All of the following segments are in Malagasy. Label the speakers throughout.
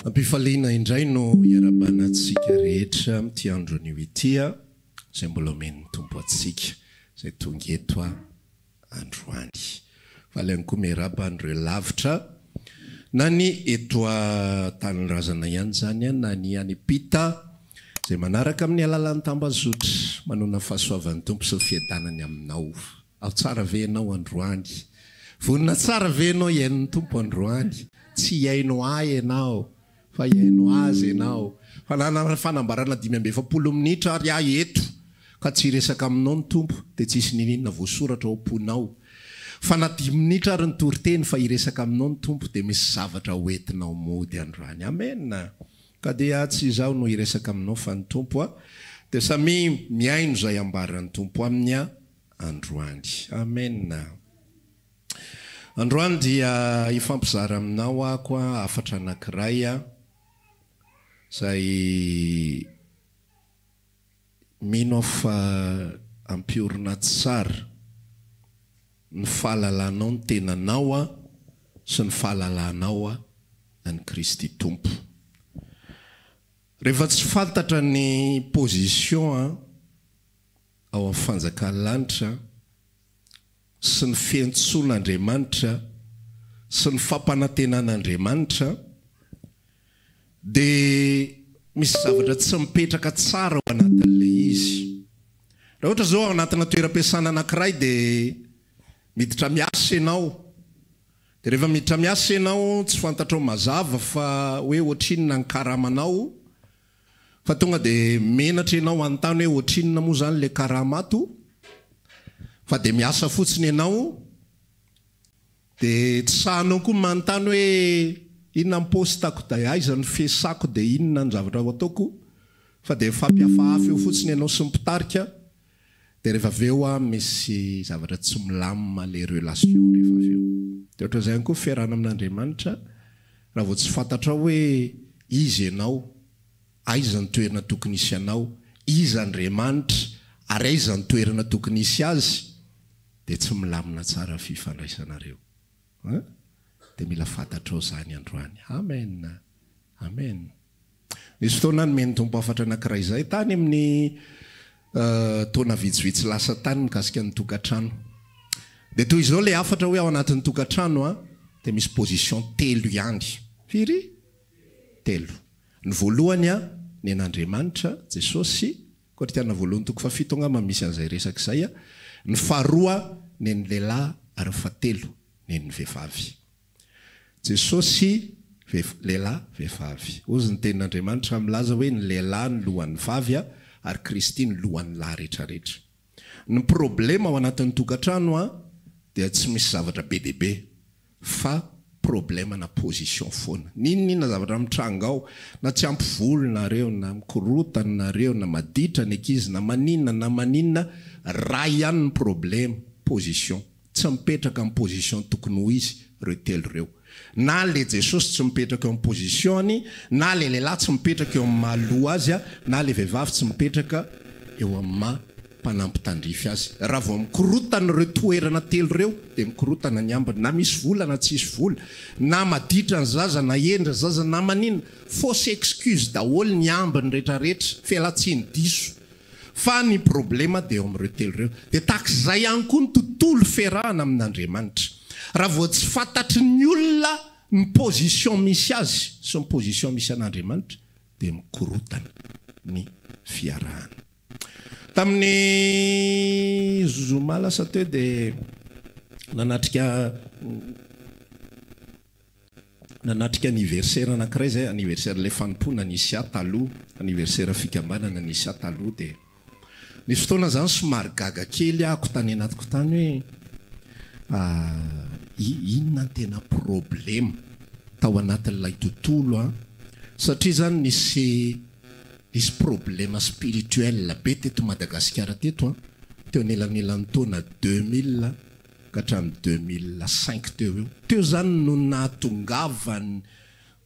Speaker 1: Ampifaliana indray no iarabana antsika rehetra amin'ity andro anio ity izay mbola omen'ny Tompo antsika izay tonga eto androany. Faly ihany koa miarahaba an'ireo lavitra na ny eto an-tanindrazana ihany izany na ny any am-pita izay manaraka amin'ny alalan'ny tambazotra. Manona ny fahasoavan'ny Tompo sy ny fiadanany aminao. Ao tsara ve ianao androany? Vonona tsara ve ianao hihaino ny Tompo androany? Tsy hihaino ahy ianao, fa hihaino Azy ianao. Fa na hanana fanambarana 45 minitra ary aho eto, ka tsy hiresaka aminao ny Tompo, dia tsy hisy n'inon'inona voasoratra ao am-ponao. Fa na dimy minitra ary ny toriteny, fa hiresaka aminao ny Tompo, dia misy zavatra ho entinao mody androany. Amena! Ka dia tsy izaho no hiresaka aminao fa ny Tompo a! Dia samia mihaino izay ambaran'ny Tompo aminy a! Androany. Amen! Androany dia hifampizara aminao aho a hafatra anankiray a! Izay mino aho fa hampiorina tsara ny fahalalanao ny tenanao a sy ny fahalalanao a an'i Kristy Tompo. Rehefa tsy fantatra ny position a ao amin'ny fanjakan'ny lanitra sy ny fiantsoan'Andriamanitra sy ny fampanantenan'Andriamanitra dia misy zavatra tsy mipetraka tsara ao anatin'ilay izy. Raha ohatra izao ao anatina toeram-piasana anankiray dia miditra miasa ianao, dia rehefa miditra miasa ianao tsy fantatrao mazava fa hoe ohatrinona ny karamanao, fa tonga dia menatra ianao hanontany hoe ohatrinona moa izany ilay karama ato, fa dia miasa fotsiny ianao, Dia tsy sahinao koa ny manontany hoe inona ny poste-ko dia aiza ny fiasako dia inona ny zavatra ho ataoko fa dia mifampihafahafa eo fotsiny ianao sy ny mpitarika dia rehefa avy eo an misy zavatra tsy milamina ilay relation rehefa avy eo. Dia ohatran'izay ihany koa ny fiarahana amin'Andriamanitra, raha vao tsy fantatrao hoe iza ianao, aiza ny toerana tokony hisy anao, iza Andriamanitra ary aiza ny toerana tokony hisy azy, dia tsy milamina tsara ny fifandraisanareo an! Dia mila fantatrao izany androany. Amen! Amen! Nisy fotoana nomen'ny Tompo hafatra anankiray izay tany amin'ny taona vitsivitsy lasa tany mikasika ny tokantrano. Dia toy izao ilay hafatra hoe ao anatin'ny tokantrano an, dia misy position telo ihany. Firy? Telo. Ny voalohany an, ny an'Andriamanitra, Jesosy, Korintiana voalohany toko fahafito angamba misy an'izay resaka izay a! Ny faharoa nen'ny lehilahy ary ny fahatelo nen'ny vehivavy. Jesosy, veh, lehilahy, vehivavy. Hozy ny tenin'Andriamanitra milaza hoe ny lehilahy ny lohan'ny vavy a, ary Kristy ny lohan'ny lahy retraretra. Ny problema ao anatin'ny tokantrano a dia tsy misy zavatra be dia be fa problème na position foana. N'inon'inona zavatra mitranga ao, na tsy ampy volo nareo, na mikorotana nareo, na maditra ny ankizy, na maninona na maninona, ray ihany ny problème, position. Tsy mipetraka amin'ny position tokony ho izy ireo telo ireo. Na le Jesosy tsy mipetraka eo amin'ny position-ny, na le lehilahy tsy mipetraka eo amin'ny maha loha azy, na le vehivavy tsy mipetraka eo amin'ny maha mpanampy tandrify azy. Raha vao mikorotana ireo toerana telo ireo dia mikorotana ny ambiny, na misy vola na tsisy vola, na maditra ny zaza na hendry ny zaza na maninona, fausse excuse daholo ny ambiny retraretra, fialantsiny diso. Fa ny problema dia eo amin'ireo telo ireo. Dia tahaka izay ihany koa ny tontolo fiarahana amin'Andriamanitra. Raha vao tsy fantatry ny olona ny position misy azy sy ny position misy an'Andriamanitra dia mikorotana ny fiarahana. Tamin'ny zoma lasa teo dia nanatrika Nanatrika anniversaire anankiray izay, anniversaire ilay fanompoana nisy ahy taloha, anniversaire fikambanana nisy ahy taloha dia nisy fotoana izany somary gaga kely ahako tany anatiko tany hoe inona ny tena problema tao anatin'ilay tontolo an, satria izany nisy nisy problema spirituel be teto Madagasikara teto an, teo anelanelan'ny taona 2000 ka hatramin'ny 2005 teo eo. Teo izany no nahatongavany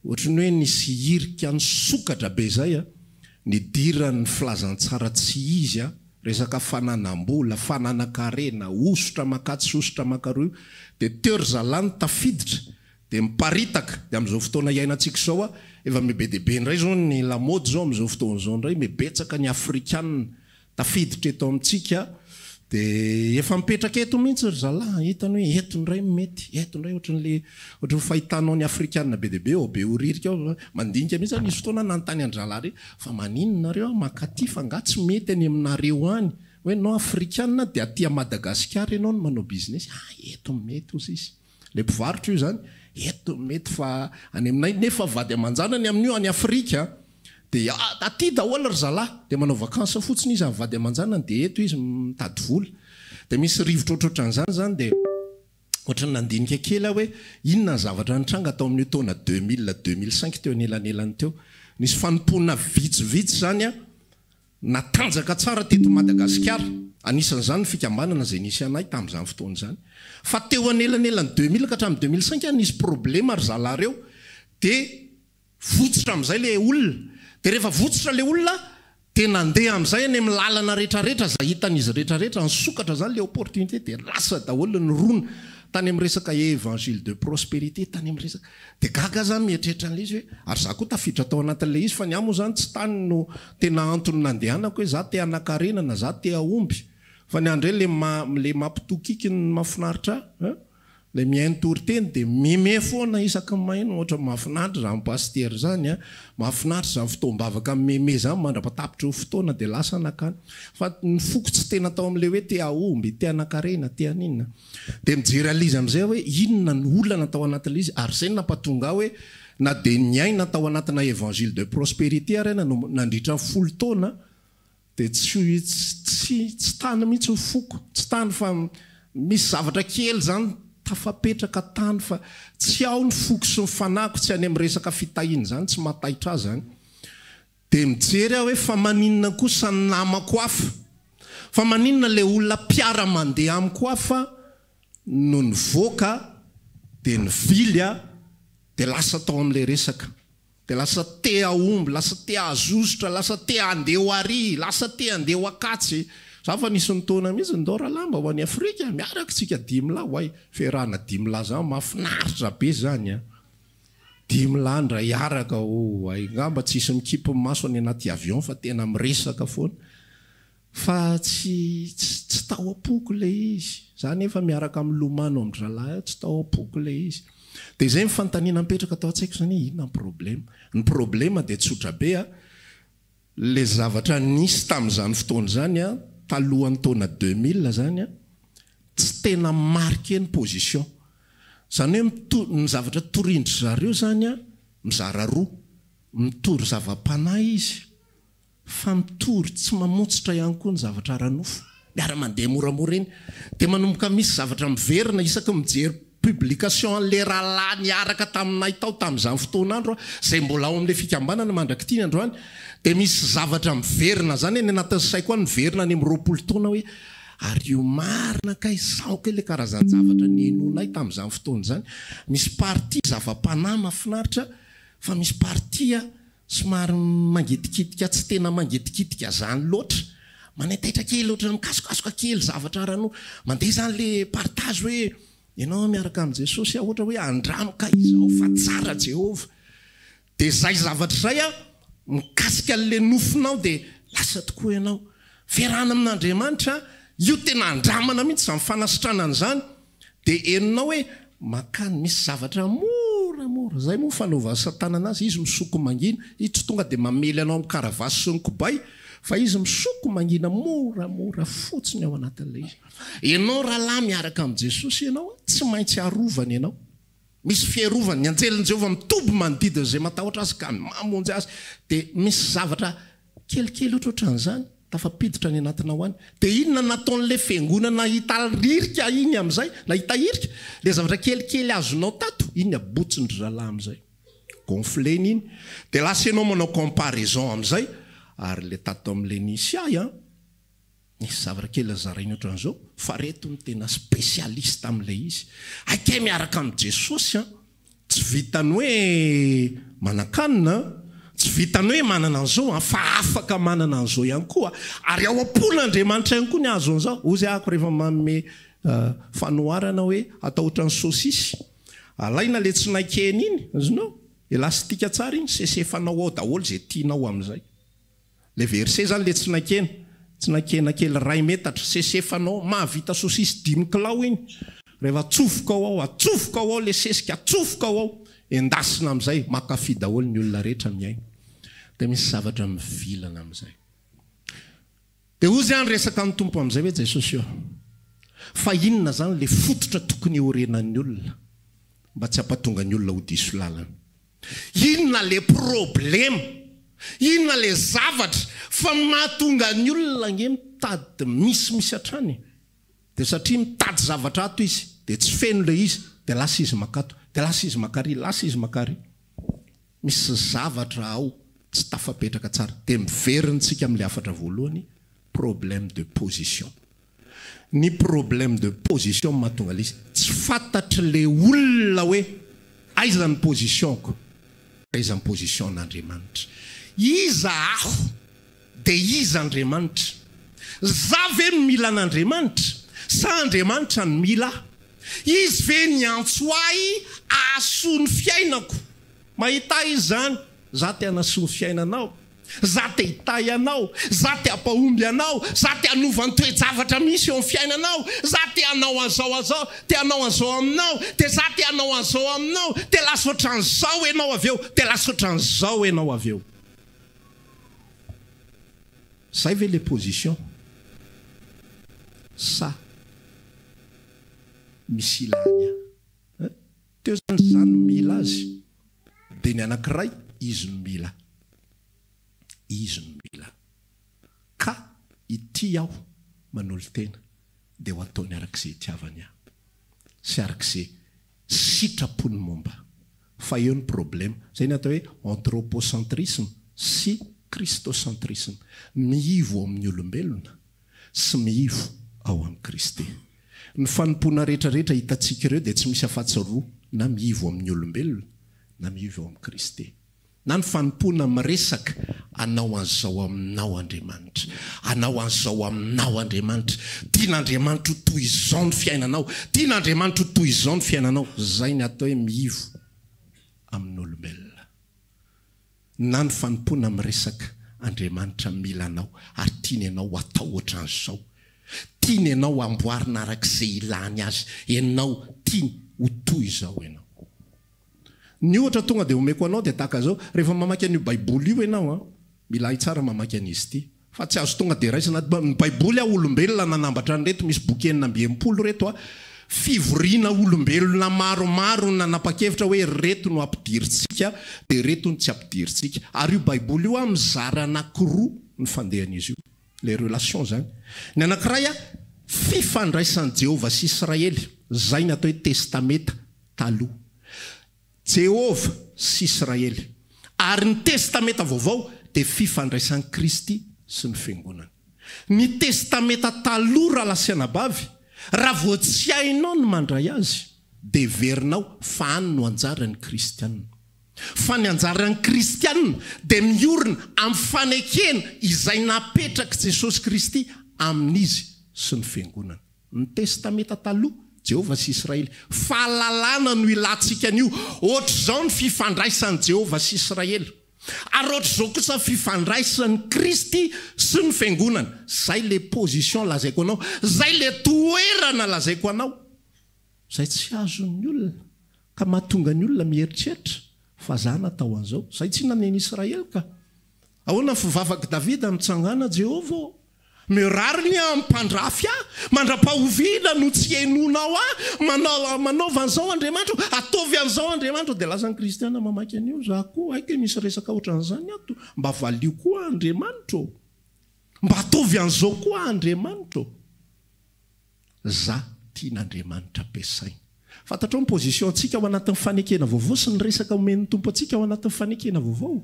Speaker 1: ohatran'ny hoe nisy hirika nisokatra be izay a, nidiran'ny filazantsara tsy izy a, resaka fananam-bola, fananan-karena, hosotra mankatsy sy hosotra mankaroa io, dia teo ry zalahy no tafiditra. Dia miparitaka, dia amin'izao fotoana iainantsika izao efa miha be dia be indray izao ny lamaody izao amin'izao fotoana izao indray, miha betsaka ny afrikana tafiditra eto amintsika, dia efa mipetraka eto mihitsy ry zalahy, hitany hoe eto indray no mety, eto indray ohatran'le ohatran'ny fahitanao ny afrikana be dia be ao Behoririka ao, mandinika mihitsy aho, nisy fotoana aho nanontany an-drahalahy re, fa maninona nareo mankaty fa angaha tsy mety any aminareo any, hoe ianao afrikana dia aty à Madagasikara ianao no manao business, ah eto no mety hozy izy. Ilay mpivarotra io izany, eto mety fa any aminay nefa vady aman-janany amin'io any Afrika dia aty daholo ry zalahy dia manao vacances fotsiny izy amin'ny vady aman-janany dia eto izy mitady vola. Dia misy rivotra ohatrohatran'izany izany dia ohatran'ny nandinika kely aho hoe inona ny zavatra nitranga tao amin'io taona 2000, 2005 teo anelanelany teo. Nisy fanompoana vitsivitsy izany an. Natanjaka tsara teto Madagasikara, anisan'izany ny fikambanana izay nisy anay tamin'izany fotoana izany. Fa teo anelanelan'ny 2000 ka hatramin'ny 2005 ary nisy problema ry zalahy ireo dia votsotra amin'izay ilay olona. Dia rehefa votsotra ilay olona dia nandeha amin'izay any amin'ny lalana rehetrarehetra izay hitan'izy rehetrarehetra, nisokatra izany ilay opportunité dia lasa daholo ny rona tany amin'ny resaka évangile de prospérité, tany amin'ny resaka. Dia gaga aho zany mieritreritra an'ilay izy hoe, ary za koa tafiditra tao anatin'ilay izy fa ny ahy moa zany tsy tany no tena antony nandehanako hoe za te hanankarena na za te hahomby fa ny ahy indray le ma le mampitokiky ny mahafinaritra ahy an, le mihaino toriteny dia mime foana isaky ny maheno ohatra mahafinaritra zany pasitera zany an, mahafinaritra zany fotoam-bavaka mime zany mandra-patapitry ny fotoana dia lasa nakany fa ny foko tsy tena tao amin'ilay hoe te hahomby, te hanankarena, te haninona. Dia mijery an'ilay izy amin'izay aho hoe inona ny olana tao anatin'ilay izy ary izay no nampatonga ahy hoe na dia niaina tao anatina évangile de prospérité ary aho nandritra ny folo taona dia tsy tsy tsy tany mihitsy ny foko, tsy tany fa misy zavatra kely izany tafapetraka tany fa tsy ao ny foko sy ny fanahiko, tsy any amin'ny resaka fitahiana izany, tsy mahataitra ahy izany. Dia mijery aho hoe fa maninona kosa ny namako hafa? Fa maninona ilay olona mpiara-mandeha amiko hafa no nivoaka dia nivily aho dia lasa tao amin'ilay resaka. Dia lasa te hahomby, lasa te hahazozotra, lasa te handeha ho ary, lasa te handeha ho akatsy. Za fa nisy nitaona mihitsy, ndao rahalahy mba ho any Afrika, miaraka isika dimy lahy, oay, fiarahana dimy lahy zany mahafinaritra be zany an. Dimy lahy ndray hiaraka oh ay ngamba tsisy mikipy ny maso any anaty avion fa tena miresaka foana fa tsy tsy tao am-poko ilay izy za nefa miaraka milomano amin-dry zalahy aho tsy tao am-poko ilay izy dia izay ny fanontaniana mipetraka tao an-tsaiko izany hoe inona ny problema ny problema dia tsotra be a Le zavatra nisy tamin'izany fotoana izany an, talohan'ny taona 2000 izany an, tsy tena marqué ny position. Izany hoe mito, ny zavatra torian-dry zareo izany an, mizara roa, mitory zava-panahy izy, fa mitory tsy mamontsitra ihany koa ny zavatra ara-nofo. Miara-mandeha moramora eny. Dia manomboka misy zavatra miverina isaky ny mijery publication an'ilay rahalahy niaraka taminay tao tamin'izany fotoan'andro aho, izay mbola ao amin'ilay fikambanana mandrak'ity ny androany, dia misy zavatra miverina izany any anatin'ny saiko any, miverina any amin'ny 20 taona hoe, ary io marina kay, izao kay ilay karazan-javatra nihenoanay tamin'izany fotoana izany. Misy partie zava-panahy mahafinaritra, fa misy partie Somary mangitikitika tsy tena mangitikitika zany loatra, manaitaitra kely ohatran'ny mikasokasoka kely zavatra ara-nofo, mandeha zany le partage hoe ianao miaraka amin'i Jesosy aho ohatra hoe andramo kay izao fa tsara Jehovah, de zay zavatra zay an mikasika an'le nofonao de lasa tokoa ianao, fiarahana amin'Andriamanitra io tena andramana mihitsy zany fanasitranana zany. Dia henonao hoe mankany misy zavatra moramora, izay moa fanaovan'i satana anazy, izy misoko mangina, izy tsy tonga dia mamely anao amin'ny karavasy sy ny kobay, fa izy misoko mangina moramora fotsiny ao anatin'ilay izy. Ianao rahalahy miaraka amin'i Jesosy ianao, tsy maintsy arovany ianao. Misy fiarovany, ny anjelin'i Jehovah mitoby manodidina izay matahotra azy ka mamonjy azy. Dia misy zavatra kelikely ohatrohatran'izany tafapiditra any anatinao any. Dia inona no nataon'ilay fiangonana nahita ririka iny amin'izay, nahita hirika? Ilay zavatra kelikely azonao tato, iny abotsin-dry zalahy amin'izay. Gonflena iny. Dia lasa ianao manao comparaison amin'izay, ary ilay tato amin'ilay nisy ahy an! Nisy zavatra kely zarainy ohatran'izao fa reto no tena spécialiste amin'ilay izy. Hay kay miaraka amin'i Jesosy an! Tsy vitan'ny hoe manan-kanina an, tsy vitan'ny hoe manana an'izao an, fa afaka manana an'izao ihany koa. Ary ao am-pon'Andriamanitra ihany koa ny hahazo an'izao. Hozy ahako rehefa manome fanoharana hoe atao ohatran'ny saosisy. Alaina le tsinaikena iny, azonao? Elastika tsara iny, sesefanao ao daholo izay tianao amin'izay. Le verset zany le tsinaikena, tsinaikena kely iray metatra, sesefanao, mahavita sosisy dimy kilao iny. Rehefa atsofokao ao, atsofokao ao le sesika, atsofokao ao, endasina amin'izay, mankafy daholo ny olona rehetra mihaino. Dia misy zavatra mivilana amin'izay. Dia hozy aho niresaka ny Tompo amin'izay hoe, Jesosy ô, fa inona izany ilay fototra tokony hiorenan'ny olona mba tsy hampatonga ny olona ho diso lalana? Inona ilay problema? Inona ilay zavatra fa mahatonga ny olona ange mitady misimisy hatrany e? Dia satria mitady zavatra ato izy dia tsy feno ilay izy dia lasa izy mankato, dia lasa izy mankary, lasa izy mankary. Misy zavatra ao tsy tafapetraka tsara. Dia miverina tsika amin'ilay hafatra voalohany, problème de position. Ny problème de position no mahatonga ilay izy. Tsy fantatr'ilay olona hoe aiza ny position-ko, aiza ny position-n'Andriamanitra. Iza aho dia iza Andriamanitra? Za ve no mila an'Andriamanitra sa Andriamanitra no mila ahy? Izy ve niantso ahy hahasoa ny fiainako? Mahita ahy Izy izany, za te hanasoa ny fiainanao, za te hitahy anao, za te hampahomby anao, za te hanova ny toe-javatra misy eo amin'ny fiainanao, za te hanao an'izao an'izao, te hanao an'izao aminao, dia za te hanao an'izao aminao, dia lasa ohatran'izao ianao avy eo, dia lasa ohatran'izao ianao avy eo. Zay ve le position sa misy ilany ahy eh? Teo zany za no mila azy de ny anakiray izy no mila ahy. Izy no mila ahy. Ka ity aho manolo-tena de ho ataony arak'izay itiavany ahy sy arak'izay sitrapony momba fa eo ny problema, zay ny atao hoe anthropocentrisme sy christocentrisme, miivo ao amin'ny olombelona sy miivo ao amin'i Kristy. Ny fanompoana rehetra rehetra hitantsika ireo dia tsy misy afatsy roa, na miivo amin'ny olombelona na miivo ao amin'i Kristy. Na ny fanompoana miresaka anao an'izao aminao Andriamanitra. Anao an'izao aminao Andriamanitra. Tian'Andriamanitra ho toy izao ny fiainanao. Tian'Andriamanitra ho toy izao ny fiainanao. Izay ny atao hoe miivo amin'olombelona. Na ny fanompoana miresaka Andriamanitra mila anao ary tiany ianao ho atao ohatran'izao. Tiany ianao hamboarina arak'izay ilany azy. Ianao tiany ho toy izao ianao. Ny ohatra tonga dia omeko anao dia tahaka izao, rehefa mamaky an'io baiboly io ianao an, mila hay tsara mamaky an'izy ity, fa tsy azo tonga dia raisina, ny baiboly aho olombelona nanambatra an'ireto, misy boky 66 ireto an, fivoriana olombelona maromaro no nanapa-kevitra hoe ireto no ampidirintsika dia ireto no tsy ampidirintsika, ary io baiboly io an mizara anakiroa ny fandehan'izy io, ilay relation izany, ny anankiray an, fifandraisan'i Jehovah sy Israely, izay ny atao hoe testameta taloha. Jehovah sy Israely. Ary ny Testamenta Vaovao dia fifandraisan'i Kristy sy ny Fiangonany. Ny Testamenta Taloha rahalahy sy anabavy, raha vao tsy hainao ny mandray azy, dia heverinao fa any no anjaran'ny Kristiana. Fa ny anjaran'ny Kristiana dia miorina amin'ny fanekena izay napetrak'i Jesosy Kristy amin'izy sy ny Fiangonany. Ny Testamenta Taloha, Jehovah sy Israely. Fahalalana no ilantsika an'io. Ohatr'izao ny fifandraisan'i Jehovah sy Israely. Ary ohatr'izao kosa ny fifandraisan'i Kristy sy ny Fiangonana. Izay ilay position lazaiko anao. Izay ilay toerana lazaiko anao. Izay tsy azon'ny olona. Ka mahatonga ny olona mieritreritra fa za natao an'izao. Izay tsinona ny an'Israely ka. Ahoana ny fivavak'i Davida? Mitsangàna Jehovah ô! Mirary ny ahy mpandrafy ahy, mandra-pahoviana no tsy henoinao ahy? Manao, manaova an'izao Andriamanitra ô! Ataovy an'izao Andriamanitra ô! Dia lasa ny kristiana mamaky an'io, za koa haiko hoe misy resaka ohatran'izany ato, mba valio koa aho Andriamanitra ô! Mba ataovy an'izao koa aho Andriamanitra ô! Za tian'Andriamanitra ampiasaina. Fantatrao ny position ntsika ao anatin'ny fanekena vaovao sy ny resaka omen'ny Tompo antsika ao anatin'ny fanekena vaovao?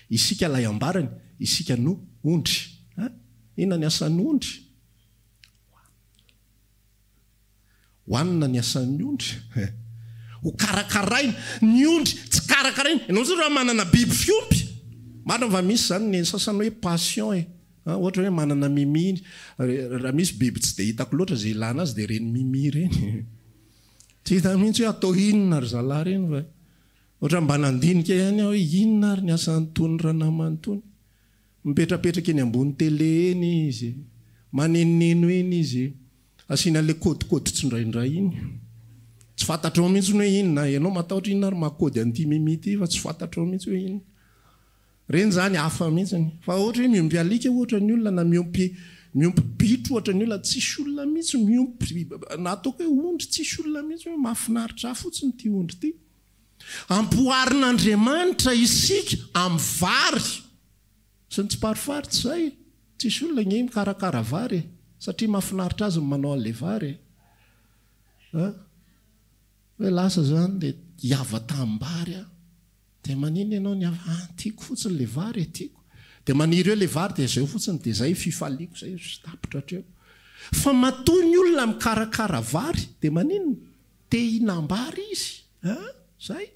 Speaker 1: Isika ilay ambarany, isika no ondry. An? Inona ny asan'ny ondry? Hohanina ny asan'ny ondry. Ho karakaraina. Ny ondry tsy karakaraina. Ianao zao raha manana biby fiompy, marina fa misy izany ny sasany hoe passion e. Ohatra hoe manana mimi, raha misy biby tsy dia hitako loatra izay ilana azy dia ireny mimi ireny. Tsy hita mihitsy hoe atao inona ry zalahy ireny fa ohatran'ny mba nandinika ihany aho hoe inona ary ny asan'itony ranamana itony. Mipetrapetraka eny ambony télé eny izy, manenoneno eny izy, asiana ilay kôdikôdy tsindraindray iny. Tsy fantatrao mihitsy hoe inona, ianao matahotra inona ary maha kôdy an'ity Mimi ity fa tsy fantatrao mihitsy hoe inona. Ireny izany hafa mihitsy. Fa ohatra hoe miompy alika ohatra ny olona na miompy miompy bitro ohatra ny olona, tsisy olona mihitsy miompy na ataoko hoe ondry, tsisy olona mihitsy hoe mahafinaritra ahy fotsiny ity ondry ity. Ampoharin'Andriamanitra isika amin'ny vary sy ny tsiparifary, tsy izay? Tsisy olona ange mikarakara vary e, satria mahafinaritra azy ny manao an'ilay vary e. A? Hoe lasa izany dia hiava tanimbary aho. Dia maninona ianao ny hafa? Ah, tiako fotsiny ilay vary e, tiako. Dia maniry eo ilay vary dia izay fotsiny, dia izay fifaliako izay, tapitra hatreo. Fa matoa ny olona mikarakara vary dia maninona? Te hihinam-bary izy. Ah, izay.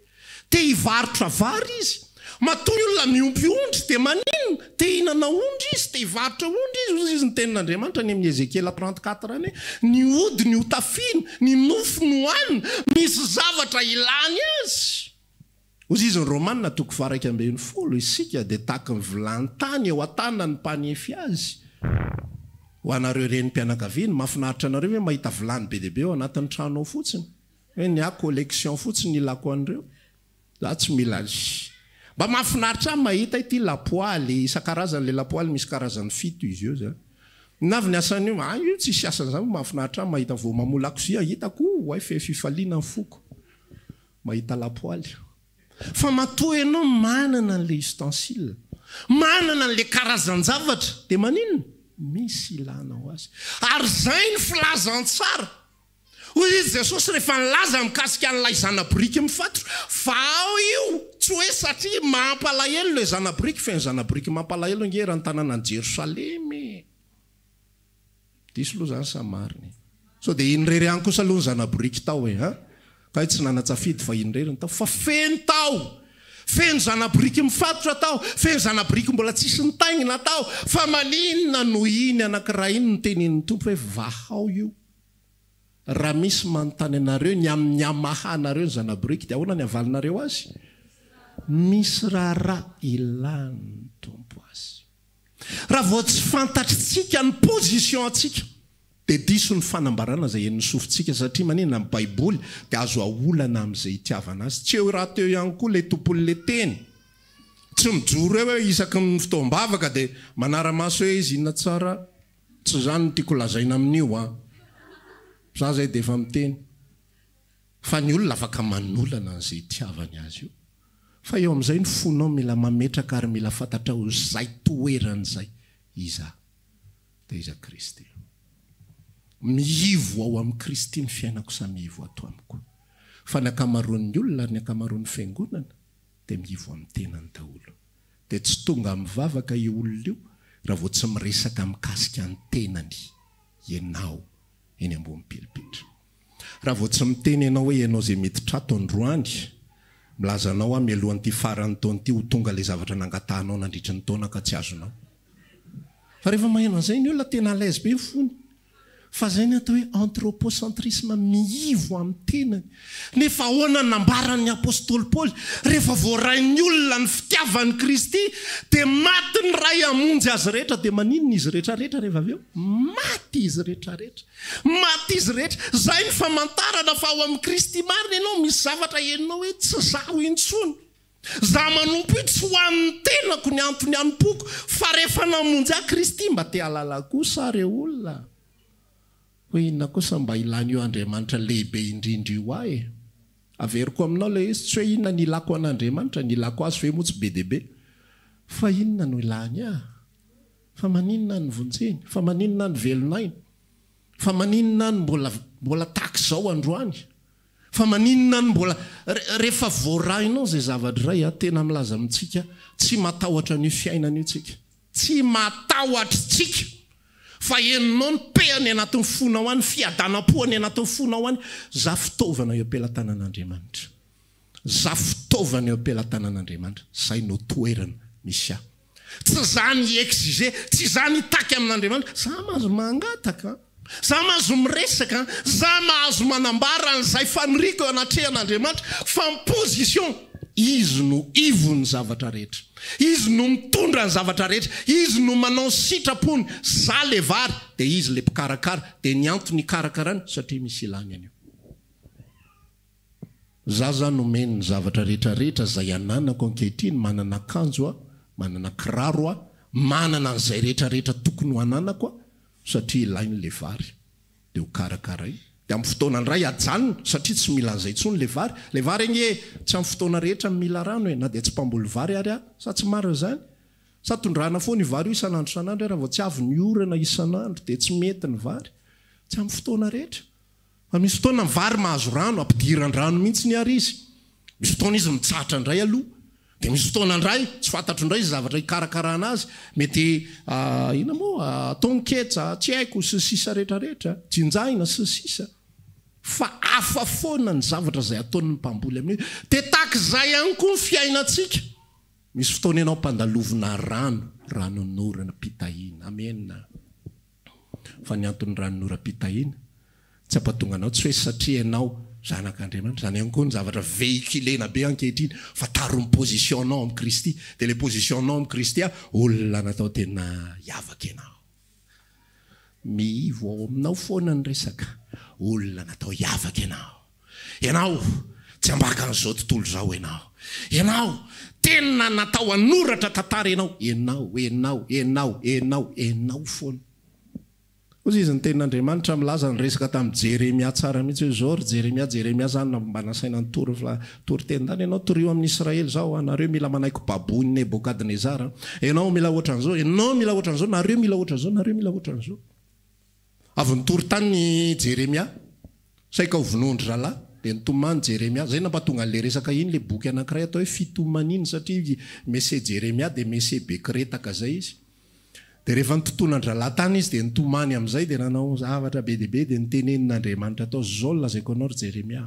Speaker 1: Te hivarotra vary izy. Matoa ny olona miompy ondry dia maninona? Te hihinana ondry izy, te hivarotra ondry izy. Hoy izy ny tenin'Andriamanitra any amin'ny Ezekiela 34 any hoe, ny hodiny hotafiana, ny nofony hohanina, misy zavatra ilany azy. Hoy izy ny Romana toko faha 11, Isika dia tahaky ny vilany tany eo an-tanan'ny mpanefy azy. Ho anareo renim-pianakaviana, mahafinaritra anareo ve mahita vilany be dia be ao anatin'ny trano ao fotsiny? Hoe ny ahy collection fotsiny ny ilako an'ireo. Za tsy mila azy. Mba mahafinaritra ahy mahita ity lapoaly, isan-karazany ilay lapoaly misy karazany fito izy eo zany. Inona avy ny asan'io? Ah io tsisy asany zany fa mahafinaritra ahy mahita vao mamoa lakozia hitako, oay feno fifaliana ny foko. Mahita lapoaly. Fa matoa ianao manana an'ilay ustensile, manana an'ilay karazan-javatra, dia maninona? Misy ilanao azy. Ary izay ny filazantsara. Hoy izy Jesosy rehefa nilaza mikasika an'ilay zana-boriky mifatotra, vao io, tsy hoe satria mampalahelo ilay zana-boriky, feno zana-boriky mampalahelo ange eran'ny tanànan'i Jerosalema e. Diso aloha zany sa marina e? Sao dia iny irery ihany kosa aloha ny zana-boriky tao e an! Kay tsy nanan-tsafidy fa iny irery ny tao fa feno tao! Feno zana-boriky mifatotra tao, feno zana-boriky mbola tsisy nitaingina tao, fa maninona no iny anankiray iny no tenenin'ny Tompo hoe vahao io? Raha misy manontany anareo ny amin'ny hamahanareo ny zana-boriky dia ahoana ny havalinareo azy? Misy raharaha ilan'ny Tompo azy. Raha vao tsy fantatritsika ny position antsika dia diso ny fanambarana izay henon'ny sofintsika satria maninona ny baiboly dia azo aolana amin'izay itiavana azy. Tsy eo rahateo ihany koa ilay tompon'ilay teny. Tsy mijoro eo hoe isaky ny fotoam-bavaka dia manara-maso hoe izy inona tsara. Tsy izany no tiako lazaina amin'io an. Za izay dia efa miteny. Fa ny olona afaka manolana an'izay itiavany azy io. Fa eo amin'izay ny fonao mila mametraka ary mila fantatrao izay toerany izay. Iza? Dia iza Kristy. Miivo ao amin'i Kristy ny fiainako sa miivo ato amiko? Fa ny ankamaroan'ny olona ary ny ankamaroan'ny fiangonana dia miivo amin'ny tenany daholo. Dia tsy tonga mivavaka io olona io raha vao tsy miresaka mikasika ny tenany ianao eny ambony pilipitra. Raha vao tsy miteny ianao hoe ianao izay miditra ato androany, milaza anao aho mialohan'ity faran'ny taona ity ho tonga ilay zavatra nangatahanao nandritry ny taona ka tsy azonao. Fa rehefa maheno an'izay ny olona tena à l'aise be ny fony. Fa izay ny atao hoe anthropocentrisme miivo amin'ny tenany. Nefa ahoana ny nambaran'ny apostoly Paoly? Rehefa voarain'ny olona ny fitiavan'i Kristy dia maty ny Ray hamonjy azy rehetra dia maninona izy rehetrarehetra rehefa avy eo? Maty izy rehetrarehetra. Maty izy rehetra. Izay ny famantarana fa ao amin'i Kristy marina ianao, misy zavatra henonao hoe tsy izaho intsony. Izaho manompo io tsy ho an'ny tenako ny antony anompoako fa rehefa namonjy ahy Kristy mba te hahalala kosa aho re olona hoe inona kosa mba ilan'io Andriamanitra lehibe indrindra io ahy e. Averiko aminao ilay izy, tsy hoe inona ny ilako an'Andriamanitra, ny ilako azy ve moa tsy be dia be, fa inona no ilany ahy? Fa maninona aho no vonjeny? Fa maninona aho no velon'aina? Fa maninona aho no mbola mbola tahaka izao androany? Fa maninona aho no mbola Rehefa voarainao izay zavatra iray a, tena milaza amintsika, tsy matahotra an'io fiainana io tsika. Tsy matahotra tsika. Fa henonao ny pehany anatin'ny fonao any, fiadanam-po any anatin'ny fonao any, za fitaovana eo am-pelatanan'Andriamanitra. Za fitaovana eo am-pelatanan'Andriamanitra. Zay no toerana misy ahy. Tsy za ny hi-exiger, tsy za ny hitaky amin'Andriamanitra. Za mahazo mangataka an! Za mahazo miresaka, za mahazo manambara an'izay faniriako eo anatrehan'Andriamanitra, fa ny position, Izy no ivon'ny zavatra rehetra. Izy no mitondra ny zavatra rehetra, Izy no manao ny sitrapony, za le vary, dia Izy le mpikarakara, dia ny antony ikarakarany satria misy ilany an'io. Za zany nomeny ny zavatra rehetra rehetra zay ananako ankehitriny, manana akanjo aho, manana kiraro aho, manana an'izay rehetra rehetra tokony ho ananako aho satria ilainy le vary de ho karakarainy de amin'ny fotoana indray ajanony satria tsy mila an'izay intsony le vary, le vary ange tsy amin'ny fotoana rehetra no mila rano e, na dia tsy mpamboly vary ary aho, sa tsy marina izany? Sa tondrahana foana io vary io isan'andro isan'andro e, raha vao tsy avy ny orana isan'andro dia tsy mety ny vary, tsy amin'ny fotoana rehetra. Fa misy fotoana ny vary mahazo rano, ampidiran-drano mihitsy ary izy. Misy fotoana izy mitsahatra indray aloha. Dia misy fotoana indray, tsy fantatro indray izay zavatra hikarakarana azy, mety inona moa, atao ny ketsa, tsy haiko, sy ny sisa rehetra rehetra, jinjaina sy ny sisa. Fa hafa foana ny zavatra izay ataon'ny mpamboly amin'io. Dia tahaka izay ihany koa ny fiainantsika. Misy fotoana ianao ampandalovina rano, ranon'orana, mpitahiana. Amena. Fa ny anton'ny ranonoram-pitahiana tsy hampatonga anao tsy hoe satria ianao zanak'Andriamanitra, izany ihany koa ny zavatra véhiculena be ankehitriny, fantaro ny position-nao amin'i Kristy, dia ilay position-nao amin'i Kristy a, olona natao tena hiavaka ianao. Miivo ao aminao foana ny resaka, olona natao hiavaka ianao. Ianao, tsy ambakan'izao tontolo izao ianao. Ianao, tena natao hanoratra tantara ianao. Ianao, ianao, ianao, ianao, ianao foana. Hoy izy, ny tenin'Andriamanitra milaza niresaka tamin'i Jeremia tsara mihitsy hoe, Izao ry Jeremia, Jeremia izany na mba nasaina nitory toriteny izany ianao, torio amin'i Israely izao, nareo mila manaiky baboin'i Nebokadnezara, ianao mila ohatran'izao, ianao mila ohatran'izao, nareo mila ohatran'izao, nareo mila ohatran'izao. Avy nitory tany i Jeremia, saika ho vonoin-dry zalahy, dia nitomany Jeremia. Izay nampatonga an'ilay resaka iny, ilay boky anankiray atao hoe Fitomaniana, satria i Mese Jeremia dia Mese be kiretaka izay izy. Dia rehefa nitotonan-drahalahy tany izy dia nitomany amin'izay, dia nanao zavatra be dia be, dia notenenin'Andriamanitra tao, Izao no lazaiko anao ry Jeremia,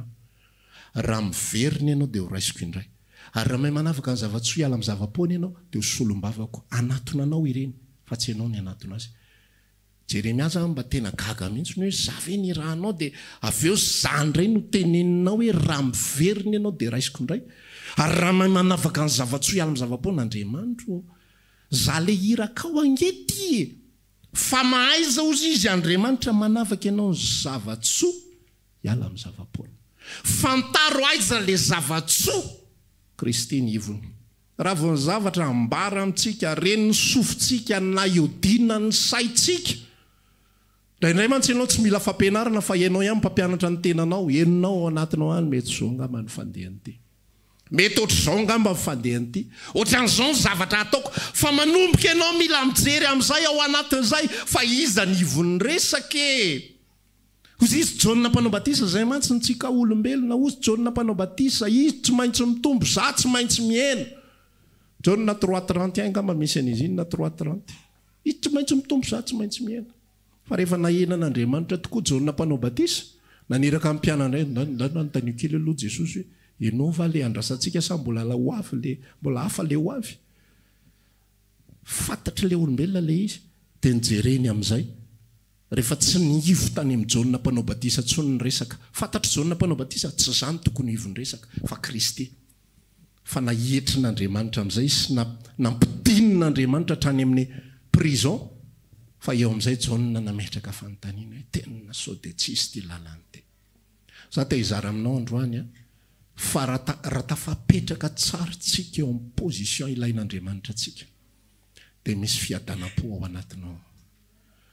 Speaker 1: raha miverina ianao dia horaisiko indray. Ary raha mahay manavaka ny zava-tsoa hiala amin'ny zava-poana ianao, dia ho solombavako. Hanatona anao ireny, fa tsy ianao ny hanatona azy. Jeremia zany mba tena gaga mihitsy hoe za ve nirahanao dia avy eo za ndray no teneninao hoe raha miverina ianao dia raisiko indray ary raha mahay manavaka ny zava-tsoa hiala amin'ny zava-poana Andriamanitro ô za le irakao ange ty e fa mahaiza ozy izy Andriamanitra manavaka ianao ny zava-tsoa hiala amin'ny zava-poana fantaro aiza le zava-tsoa Kristy ny ivony Raha vao ny zavatra ambara amintsika, ren'ny sofintsika na iodinan'ny saintsika. Indraindray mantsy ianao tsy mila fampianarana fa ianao ihany mpampianatra ny tenanao, henonao ao anatinao any mety izao angamba ny fandehan'ity. Mety ohatr'izao angamba ny fandehan'ity. Ohatran'izao ny zavatra ataoko. Fa manomboka ianao mila mijery amin'izay ao anatin'izay fa iza ny ivon'ny resaka e! Hozy izy Jaona mpanao batisa, izay mantsy ny tsika olombelona, hozy Jaona mpanao batisa, izy tsy maintsy mitombo, za tsy maintsy mihena. Jaona 3:31 angamba misy an'izy iny na 3:30. Izy tsy maintsy mitombo, za tsy maintsy mihena. Fa rehefa nahenan'Andriamanitra tokoa Jaona mpanao batisa, naniraka ny mpianany indray, ndao nanontaniako kely aloha Jesosy hoe, ianao va le andrasantsika sa mbola ho avy le, mbola hafa le ho avy? Fantatr'ilay olombelona ilay izy, dia nojereny amin'izay. Rehefa tsy niivo tany amin'i Jaona Mpanao Batisa intsony ny resaka. Fantatr'i Jaona Mpanao Batisa, tsy izaho no tokony ho ivon'ny resaka, fa Kristy. Fa naetrin'Andriamanitra amin'izay izy sy nampidinin'Andriamanitra hatrany amin'ny prison, fa eo amin'izay Jaona nametraka fanontaniana hoe, tena sao dia tsy hisy ity lalana ity. Izaho te hizara aminao androany an, fa raha tafapetraka tsara tsika eo amin'ny position ilain'Andriamanitra antsika, dia misy fiadanam-po ao anatinao.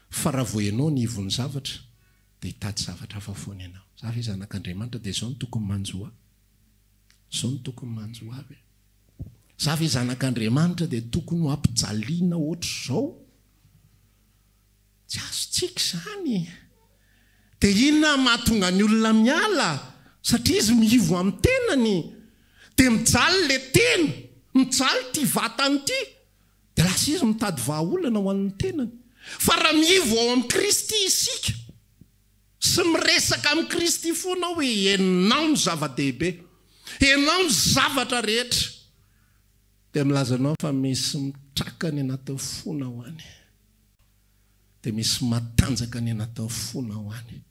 Speaker 1: Fa raha vao ianao ny ivon'ny zavatra dia hitady zavatra hafa foana ianao. Za ve zanak'Andriamanitra dia izao no tokony manjo ahy? Izao no tokony manjo ahy ve? Za ve zanak'Andriamanitra dia tokony ho ampijaliana ohatr'izao? Tsy azontsika izany e! Dia inona no mahatonga ny olona miala? Satria izy miivo amin'ny tenany. Dia mijaly ilay tena, mijaly ity vatany ity. Dia lasa izy mitady vahaolana ho an'ny tenany. Fa raha miivo ao amin'i Kristy isika, sy miresaka amin'i Kristy foana hoe Ianao no zava-dehibe, Ianao no zavatra rehetra, dia milaza anao fa misy mitraka any anatin'ny fonao any. Dia misy matanjaka ny anatin'ny fonao any.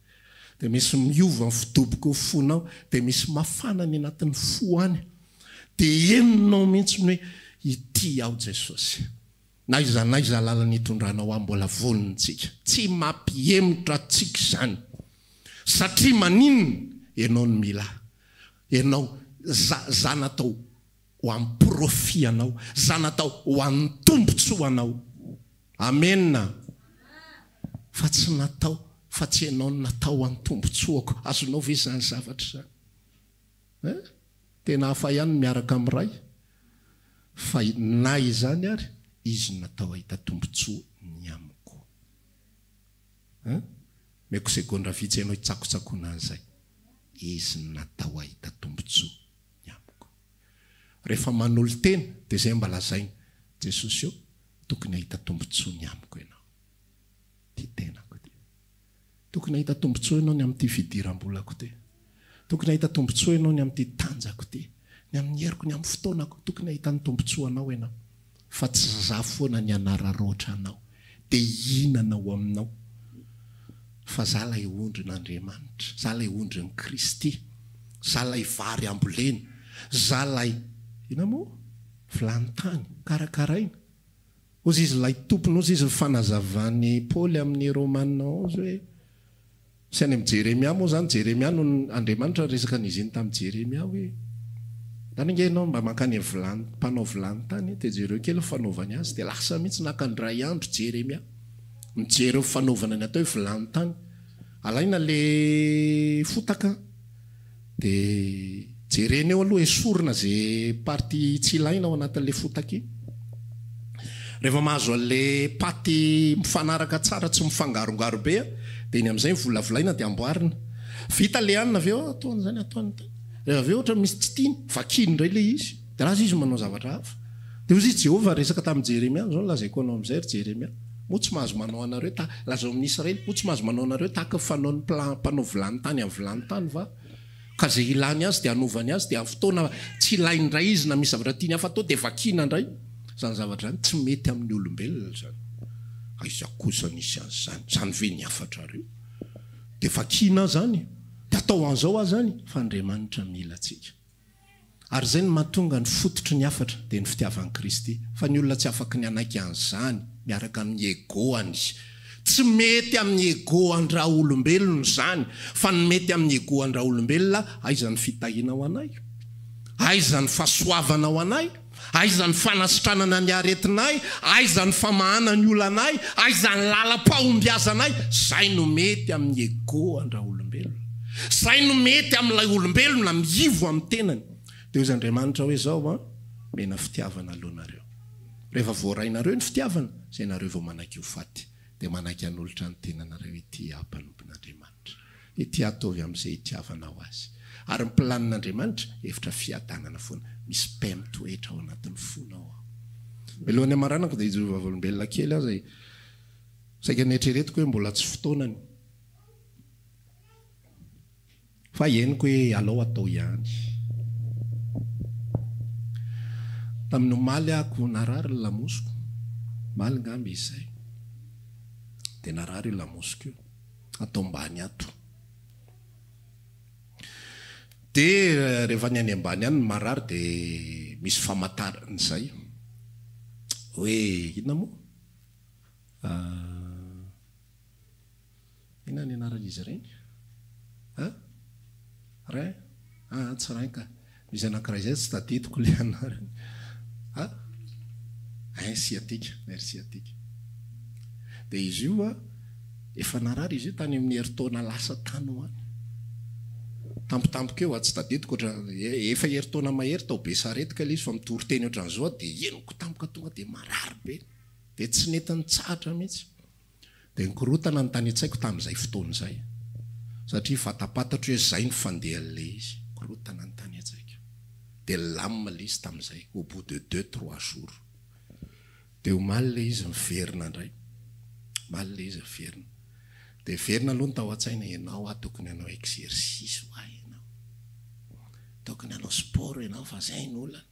Speaker 1: Dia misy miova ny fidoboky ny fonao, dia misy mafana ny anatin'ny fo any. Dia henonao mihitsy ny hoe, Ity aho Jesosy. Na aiza na aiza lalana itondranao ahy mbola vonona tsika. Tsy mampihemotra antsika izany. Satria maninona? Ianao no mila ahy. Ianao, za, za natao ho an'ny profit anao. Za natao ho an'ny tombotsoanao. Amena! Fa tsy natao, fa tsy ianao no natao ho an'ny tombotsoako. Azonao ve izany zavatra izany? Hein? Tena hafa ihany ny miaraka amin'ny Ray. Fa na izany ary, Izy no natao hahita tombotsoa ny amiko. Hein? Omeko segondra vitsy ianao hitsakotsakoana an'izay. Izy no natao hahita tombotsoa ny amiko. Rehefa manolo-tena dia izay mba lazaina, Jesosy ô, tokony hahita tombotsoa ny amiko ianao. Ity tenako ity. Tokony hahita tombontsoa ianao ny amin'ity fidiram-bolako ity. Tokony hahita tombontsoa ianao ny amin'ity tanjako ity, ny amin'ny heriko, ny amin'ny fotoanako. Tokony hahita ny tombontsoanao ianao. Fa tsy za foana ny hanararaotra anao, dia hihinana ao aminao. Fa za ilay ondrin'Andriamanitra, za ilay ondrin'i Kristy, za ilay vary ambolena, za ilay, inona moa? Vilany tany, karakaraina. Hozy izy ilay tompony, hozy izy ny fanazavan'i Paoly amin'ny Romana 11 hoe, sy any amin'i Jeremia moa izany, Jeremia no Andriamanitra niresaka an'izy iny tamin'i Jeremia hoe, Ndana ange ianao mba mankany amin'ny vilany, mpanao vilany tany, dia jereo kely ny fanaovany azy. Dia lasa mihitsy naka indray andro Jeremia, mijery ny fanaovana ny atao hoe vilany tany. Alaina ilay fotaka. Dia jerena eo aloha, esorina ze partie tsy ilaina ao anatin'le fotaka iny. Rehefa mahazo an'le paty mifanaraka tsara tsy mifangarongaro be dia iny amin'izay volavolaina dia amboarina. Vita le hanina avy eo, atao an'izany, atao an'itany. Rehefa avy eo ohatra misy tsy tiany, vakiany indray le izy. Dia lasa izy manao zavatra hafa. Dia hoy izy, Jehovah niresaka tamin'i Jeremia, izao no lazaiko anao amin'izay, ry Jeremia, moa tsy mahazo manao anareo ta, lazao amin'ny Israely, moa tsy mahazo manao anareo tahaka ny fanaon'ny mpila, mpanao vilany tany amin'ny vilany tany va? Ka izay ilany azy dia anaovany azy, dia amin'ny fotoana tsy ilainy indray izy na misy zavatra tiany hafa atao dia vakiana indray. Izany zavatra izany tsy mety amin'ny olombelona izany. Aiza kosa nisy an'izany? Izany ve ny hafatrareo? Dia vakiana izany, dia atao an'izao aho izany, fa Andriamanitra mila antsika. Ary izay no mahatonga ny fototry ny hafatra dia ny fitiavan'i Kristy. Fa ny olona tsy afaky ny hanaiky an'izany miaraka amin'ny ego-ny. Tsy mety amin'ny ego an-draolombelona izany, fa ny mety amin'ny ego an-draolombelona, aiza ny fitahiana ho anay? Aiza ny fahasoavana ho anay? Aiza ny fanasitranana ny aretinay? Aiza ny famahana ny olanay? Aiza ny lalam-pahombiazanay? Izay no mety amin'ny ego an-draolombelona. Izay no mety amin'ilay olombelona miivo amin'ny tenany. Dia hoy Andriamanitra hoe izao an, Mena fitiavana aloha nareo. Rehefa voarainareo ny fitiavana, izay nareo vao manaiky ho faty, dia manaiky hanolotra ny tenanareo ity aho mpanompon'Andriamanitra. Ity ataovy amin'izay itiavanao azy. Ary ny planin'Andriamanitra, hevitra fiadanana foana. Misy paix mitoetra ao anatin'ny fonao ao. Mialohan'ny hamaranako dia hijoro vavolombelona kely aho izay saika neritreretiko hoe mbola tsy fotoanany. Fa henoko hoe alao atao ihany. Tamin'ny omaly ahako narary ny lamosiko, omaly ngamba izy izay, dia narary io lamosiko io. ato ambany ato. Dia rehefa ny any ambany any no marary dia misy famantarana izay hoe inona moa? Inona ny anaran'izy ireny? An? Rein? Aa tsy rein ka. Misy anankiray izay tsy tadidiko ilay anarany. A? Un sciatique, nerf sciatique. Dia izy io a, efa narary izy io tany amin'ny herintaona lasa tany ho any. Tampotampoka eo a, tsy tadidiko ohatra, efa herintaona mahery tao Besarety kay ilay izy fa mitory teny ohatran'izao aho dia henoko tampoka tonga dia marary be. Dia tsy nety nitsahatra mihitsy. Dia nikorontana ny tany an-tsaiko tamin'izay fotoana izay, satria fantapantatro hoe izay no fandehan'ilay izy. Nikorontana ny tany an-tsaiko. Dia nilamina ilay izy tamin'izay, au bout de deux, trois jours. Dia omaly ilay izy niverina indray. Omaly ilay izy niverina. Dia niverina aloha ny tao an-tsaina, ianao aho tokony hanao exercice hoa ianao. Tokony hanao sport ianao fa izay no olana.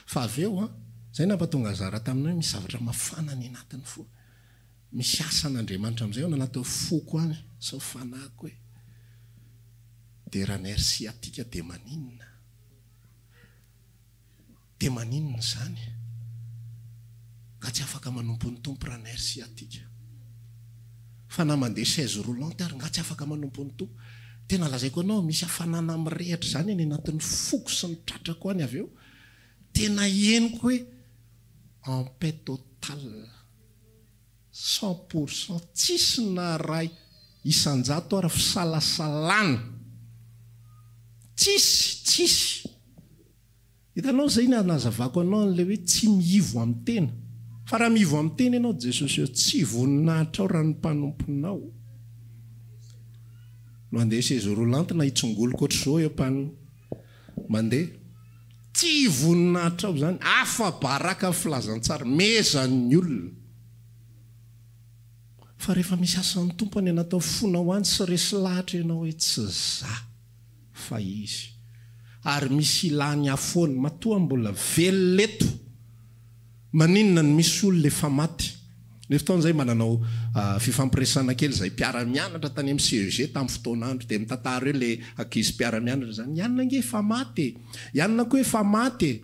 Speaker 1: Fa avy eo an, izay nampatonga zara taminay hoe misy zavatra mafana any anatin'ny fo. Misy asan'Andriamanitra amin'izay ao anatin'ny foko any sy ny fanahiko hoe, dia raha nerf sciatique dia maninona? Dia maninona izany? Nga tsy afaka manompo ny Tompo raha nerf sciatique? Fa na mandeha chaise roulante ary nga tsy afaka manompo ny Tompo? Tena lazaiko anao, misy hafanana mirehitra izany any anatin'ny foko sy ny tratrako any avy eo. Tena henoko hoe en paix totale. 100% tsisy na ray isanjato ara fisalasalana tsisy tsisy hitanao zay ny anazavako anao anle hoe tsy miivo am tena fa raha miivo am tena ianao Jesosy eo tsy voninahitrao raha ny mpanomponao no andeha chaise roulante na hitsongoloka ohatr'izao eo mpan mandeha Tsy voninahitrao izany, afa-baraka ny filazantsara, mezan'ny olona. Fa rehefa misy asan'ny Tompo any anatin'ny fonao any sy resy lahatra ianao hoe tsy za fa Izy. Ary misy ilany ahy foana, matoa mbola velona eto. Maninona no misy olona efa maty? Nisy fotoana izay mba nanao fifampiresahana kely izahay mpiara-mianatra tany amin'ny CEG tamin'ny fotoan'andro dia mitantara eo ilay ankizy mpiara-mianatra izany, i anona ange efa maty e! I anona koa efa maty e!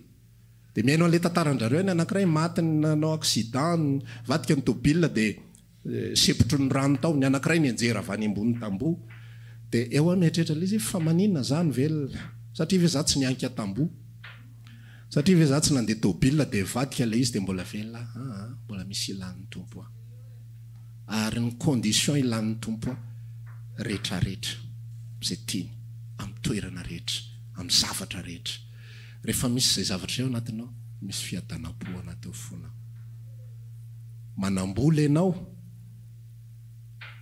Speaker 1: Dia mihaino an'ilay tantaran-drareo ny anankiray maty nanao accident nivadika ny tôbila dia Sempotry ny rano tao, ny anankiray nianjera avy any ambony tamboho. Dia eo aho mieritreritra ilay izy hoe fa maninona za no velona? Satria ve za tsy nihanika tamboho? Satria ve za tsy nandeha tôbila dia nivadika ilay izy dia mbola velona aho? Aa, mbola misy ilàn'ny Tompo ahy. Ary ny condition ilàn'ny Tompo ahy rehetrarehetra, izay tiany, amin'ny toerana rehetra, amin'ny zavatra rehetra. Rehefa misy izay zavatra izay ao anatinao, misy fiadanam-po ao anatin'ny fonao. Manambola ianao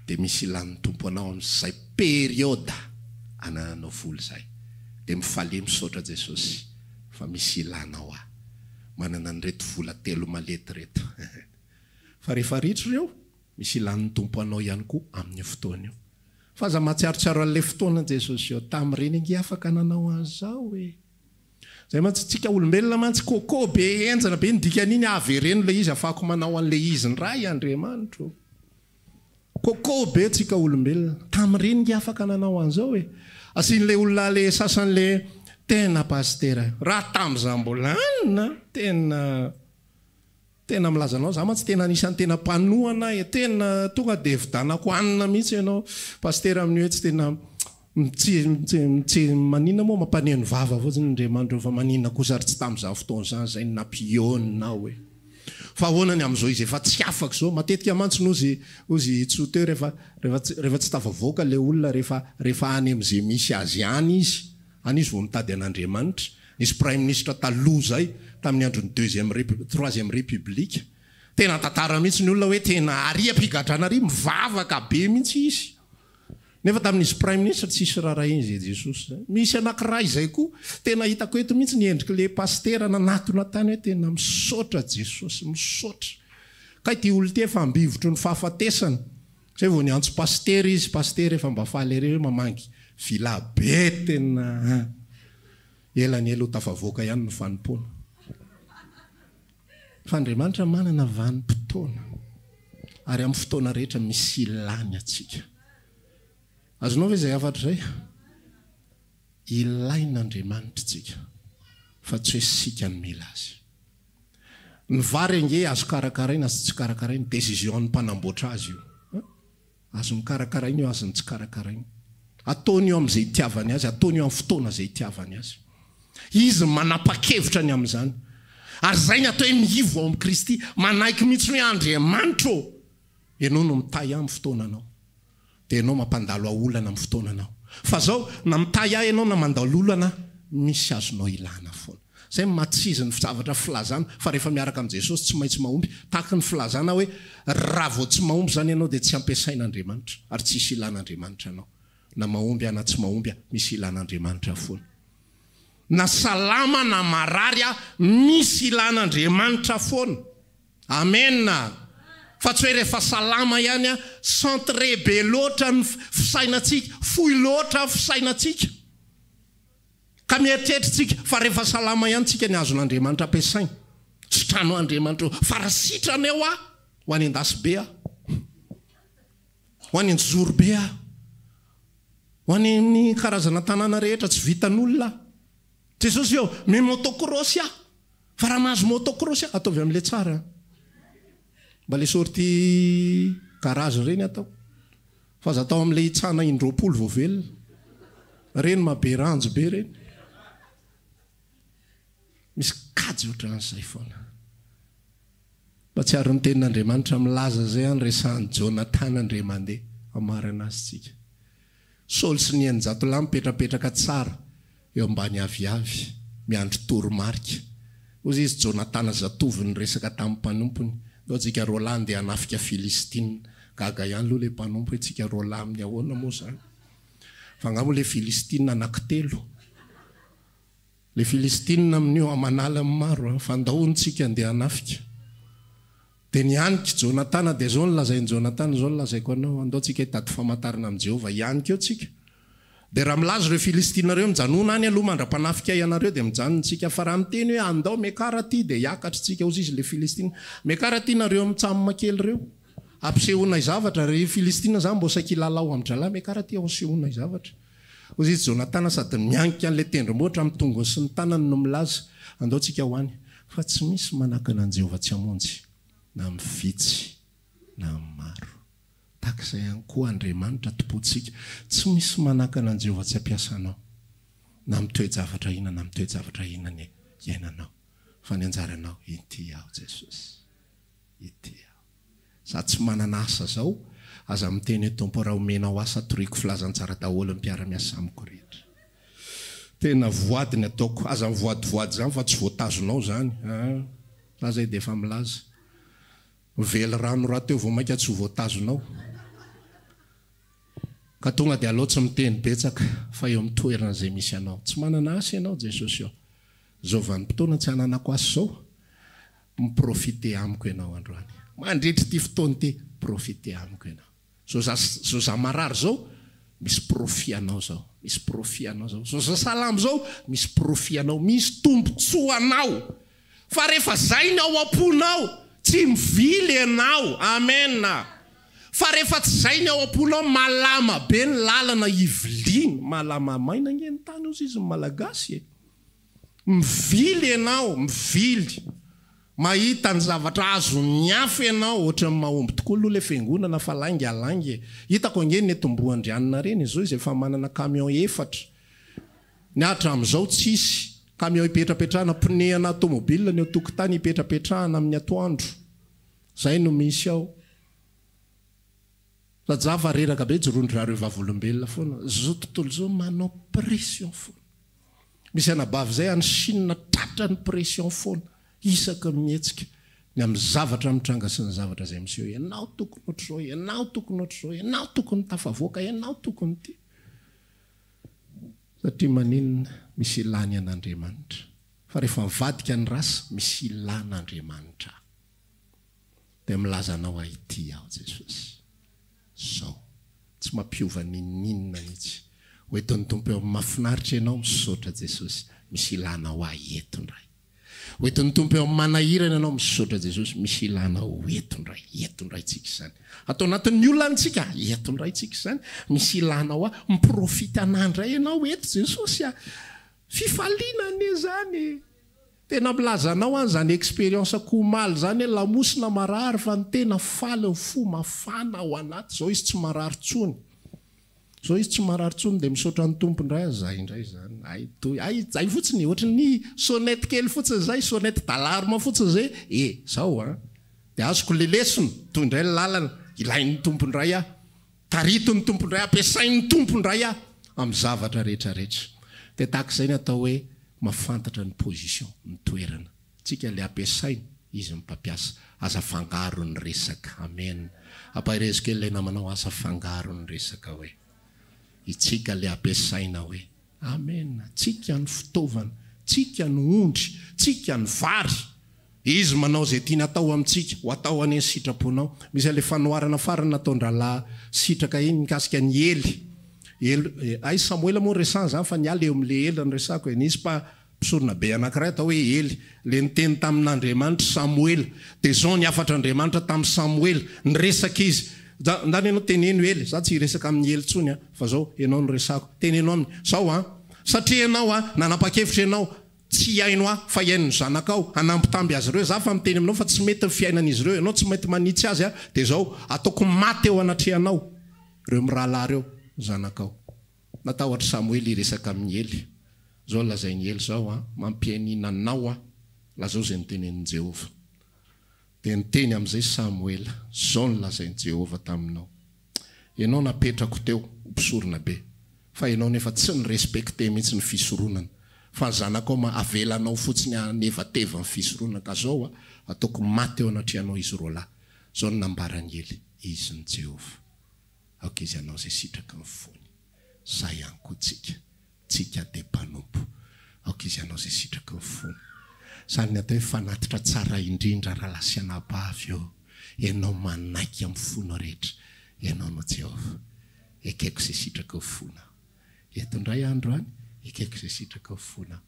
Speaker 1: dia misy ilan'ny Tompo anao amin'izay période anananao vola izay. Dia mifalia misaotra Jesosy fa misy ilanao ahy. Manana an'ireto vola telo malety ireto. Fa rehefa ritra ireo, misy ilan'ny Tompo anao ihany koa amin'io fotoana io. Fa aza mahatsiarotsiaro an'ilay fotoana Jesosy ô, tamin'ireny ange afaka nanao an'izao e. Zay mantsy tsika olombelona mantsy coco be henjana be ny dikan'iny avereno le izy afahako manao an'le izy ndray Andriamanitro ô. Coco be tsika olombelona. Tamin'ireny nge afaka nanao an'izao e. Asian'le olona le sasany le tena pasitera raha tamin'izaho mbola any tena Tena milaza anao, za mantsy tena anisan'ny tena mpanohana e, tena tonga dia vidanako hanina mihitsy ianao Pasitera amin'io hoe tsy tena tsy tsy maninona moa mampaneno vava fotsiny Andriamanitra eo fa maninona kosa ary tsy tamin'izany fotoana izany izay no nampihaonina aho e. Fa ahoana ny amin'izao izy efa tsy afaka izao, matetika mantsy no ozy ozy i Tsoa teo rehefa rehefa tsy rehefa tsy tafavoaka ilay olona rehefa rehefa any amin'izay misy azy any izy, any izy vao mitady an'Andriamanitra. Nisy praiminisitra taloha izay, tamin'ny andron'ny deuxième répu, troisième république. Tena tantara mihitsy ny olona hoe tena ary am-pigadrana ary mivavaka be mihitsy izy. Nefa tamin'izy praiminisitra tsisy raharahiany izay Jesosy izay. Misy anankiray izay koa, tena hitako eto mihitsy ny endrik'ilay pasitera nanatona tany hoe tena misaotra Jesosy, misaotra. Kay ity olona ity efa ambivotry ny fahafatesana. Zay vao niantso pasitera izy, pasitera efa mba faly ery hoe mamangy villa be tena an! Ela ny ela ho tafavoaka ihany ny fanompoana. Fa Andriamanitra manana vanim-potoana ary amin'ny fotoana rehetra misy ilany antsika. Azonao ve izay hafatra izay? Ilain'Andriamanitra isika fa tsy hoe isika no mila Azy. Ny vary ange azo karakaraina sy tsy karakaraina, decision an'ny mpanamboatra azy io. Azony karakaraina io, azony tsy karakaraina. Ataony io amin'izay itiavany azy, ataony io amin'ny fotoana izay itiavany azy. Izy no manapa-kevitra ny amin'izany. Ary izay ny atao hoe miivo ao amin'i Kristy, manaiky mihitsy hoe Andriamanitra ô, Ianao no mitahy ahy amin'ny fotoananao. Dia ianao mampandalo ahy olana amin'ny fotoananao. Fa zao, na mitahy ahy ianao na mandalo olana aho, misy azonao ilana foana. Zay no mahatsizy ny zavatra filazana fa rehefa miaraka amin'i Jesosy tsy maintsy mahomby. Tahaka ny filazana hoe raha vao tsy mahomby izany ianao dia tsy ampiasain'Andriamanitra ary tsy hisy ilan'Andriamanitra anao. Na mahomby aho na tsy mahomby aho, misy ilan'Andriamanitra foana. Na salama na marary aho, misy ilan'Andriamanitra foana. Amen! Fa tsy hoe rehefa salama ihany an, centré be loatra ny fisainantsika, fohy loatra ny fisainantsika. Ka mieritreritra isika fa rehefa salama ihany tsika ny azon'Andriamanitra ampiasaina. Sitrano Andriamanitra ô, fa raha sitrana eo aho, ho any an-dasibe aho. Ho any Anjozorobe aho. Ho any amin'ny karazana tanàna rehetra tsy vitan'olona aho. Jesosy ô, me motocross aho. Fa raha mahazo motocross aho, ataovy amin'ilay tsara an. Mba ilay sortie garage ireny atao. Fa aza atao amin'ilay hitsana indroapolo vao velona. Ireny maha be ranjo be ireny. Misy kajy ohatran'izay foana. Mahatsiaro ny tenin'Andriamanitra milaza izay an, resahan'i Jonatana indray mandeha, hamarana azy tsika. Saoly sy ny 600 lahy mipetrapetraka tsara eo ambany aviavy, miandry toromarika. Hoy izy, Jonatana zatovo niresaka tamin'ny mpanompony, Ndao tsika roalahy andeha hanafika Filistina. Gaga ihany aloha ilay mpanompo hoe tsika roalahy amin'ny ahoana moa izany? Fa angaha moa ilay Filistina anankitelo? Le Filistina amin'io aman'aliny maro an, fa ndao hono tsika andeha hanafika. Dia nihanika i Jonatana, dia izao no lazain'i Jonatana, izao no lazaiko anao, andao tsika hitady famantarana amin'i Jehovah, hihanika eo tsika. Dia raha milaza ireo Filistina ireo, mijanona any aloha mandra-panafika ianareo, dia mijanona tsika, fa raha miteny hoe, andao miakara aty, dia hiakatra tsika, hozy izy le Filistina, miakara aty nareo mitsamma kely ireo, ampisehoanay zavatra, ry Filistina zany mbô saiky hilalao amin-drahalahy, miakara aty ampisehoanay zavatra. Hoy izy, Jonatana sady mianika an'ilay tendrombohitra amin'ny tongony sy ny tanany no milaza, Andao tsika ho any, fa tsy misy manakana an'i Jehovah tsy hamonjy, na amin'ny vitsy na amin'ny maro. Tahaka izay ihany koa Andriamanitra tompontsika, tsy misy manakana an'i Jehovah tsy hampiasa anao, na amin'ny toe-javatra inona na amin'ny toe-javatra inona ny iainanao. Fa ny anjaranao, Inty aho Jesosy. Ity aho. Za tsy manana asa zao, aza miteny hoe Tompo raha omenao asa toriko filazantsara daholo ny mpiara-miasa amiko rehetra. Tena voady ny ataoko, aza mivoadivoady zany fa tsy voatazonao zany an! Za zay dia efa milaza. Velirano rahateo vao mainka tsy ho voatazonao. Ka tonga dia aleo tsy miteny betsaka fa eo amin'ny toerana izay misy anao. Tsy manana asa ianao Jesosy ô. Izao vanim-potoana tsy ananako asa izao, Mi-profiter amiko ianao androany. Mandritra ity fotoana ity, profiter amiko ianao. Zao za zao za marary zao, misy profit anao zao. Misy profit anao zao. Zao za salama zao, misy profit anao. Misy tombontsoa anao. Fa rehefa zay ny ao am-ponao, tsy mivily ianao. Amen. Fa rehefa tsy zay ny ao am-ponao, malama be ny lalana iviliana. Malama maina ange ny tany hozy izy ny Malagasy e. Mivily ianao, mivily. Mahita ny zavatra azon'ny hafa ianao, ohatran'ny mahomby tokoa aloha ilay fiangonana fa lainga lainga e. Hitako ange ny netombohan-dry anona ireny izao izy efa manana camion efatra. Ny hatramin'izao tsisy camion ipetrapetrahana, pneu ana tomobile ny eo tokotany ipetrapetrahana amin'ny atoandro. Izay no misy ao. Sady za fa reraka be joroan-dry zareo vavolombelona foana. Zao tontolo izao manao pression foana. Misy anabavy izay any Chine tratran'ny pression foana isaky ny mihetsika ny amin'ny zavatra mitranga sy ny zavatra izay miseho. Ianao tokony ohatr'izao, ianao tokony ohatr'izao, ianao tokony tafavoaka, ianao tokony ity. Satria maninona? Misy ilany an'Andriamanitra. Fa rehefa mivadika ny race, misy ilan'Andriamanitra. Dia milaza anao aho ity aho Jesosy. Zao. Tsy mampiova n'inon'inona mihitsy. Ho entin'ny Tompo eo amin'ny mahafinaritra ianao, misaotra Jesosy, misy ilanao ahy eto indray. Ho entin'ny Tompo eo amin'ny manahirana ianao, misaotra Jesosy, misy ilanao eto indray, eto indray tsika izany. Ato anatin'ny olana tsika, eto indray tsika izany, misy ilanao ahy, mi-profite anah indray ianao eto Jesosy a! Fifaliana anie izany e! Tena milaza anao an zany experience ko omaly zany hoe lamosina marary fa ny tena faly ny fo mafana ao anaty zao izy tsy marary tsony zao izy tsy marary tsony de misaotra ny Tompo indray aho zay indray zany hay toy hay zay fotsiny ohatry ny sonnette kely fotsiny zay sonnette d'alarme fotsiny zay e zao an de azoko le lesona toy indray ny lalana ilain'ny Tompo indray aho taritin'ny Tompo indray ampiasain'ny Tompo indray aho amin'ny zavatra rehetra rehetra de tahaka izay ny atao hoe Mafantatra ny position, ny toerana. Tsika le ampiasaina, izy ny mpampiasa. Aza afangaro ny resaka. Amen. Ampaherezo kely ilay namanao, aza afangaro ny resaka hoe. Itsika le ampiasaina hoe. Amen. Tsika ny fitaovana. Tsika ny ondry. Tsika ny vary. Izy manao izay tiany atao amintsika. Ho atao anie ny sitraponao. Misy an'ilay fanoharana farany nataon-drahalahy Sitraka iny mikasika an'i Ely. Ely, hay Samoela moa no resahana izany fa ny ahy ilay eo amin'ilay Ely no resahako e. Nisy mpa, mpisorona be anankiray atao hoe Ely. Ilay niteny tamin'Andriamanitra Samoela. Dia izao ny hafatr'Andriamanitra tamin'i Samoela. Niresaka izy. Ndana ianao teneno Ely, za tsy hiresaka amin'i Ely tsony an, fa zao, ianao no resahako. Teneno aminy, zao an, satria ianao an, nanapa-kevitra ianao, tsy hihaino ahy, fa hihaino ny zanakao, hanambitamby azy ireo, za fa miteny aminao fa tsy mety ny fiainan'izy ireo, ianao tsy mety manitsy azy an, dia zao, ataoko maty eo anatrehanao ireo mirahalahy ireo, ny zanakao. Natahotra Samoela hiresaka amin'i Ely. Izao lazain'i Ely izao an, Mampianiana anao aho, lazao izay notenenin'i Jehovah. Dia niteny amin'izay Samoela, Izao no lazain'i Jehovah taminao, Ianao napetrako teo ho mpisoronabe, fa ianao nefa tsy ni-respecter mihitsy ny fisoronana, fa ny zanakao ma avelanao fotsiny hanevateva ny fisoronana, ka izao an, ataoko maty eo anatrehanao izy roalahy. Izao no nambaran'i Ely, Izy no Jehovah. Aoka izy hanao izay sitraky ny fony. Zay ihany koa tsika. Tsika dia mpanompo. Aoka izy hanao izay sitraky ny fony. Izany ny atao hoe fanatitra tsara indrindra rahalahy sy anabavy ô. Ianao manaiky amin'ny fonao rehetra. Ianao no Jehovah. Ekeko izay sitraky ny fonao. Eto indray aho androany, ekeko izay sitraky ny fonao.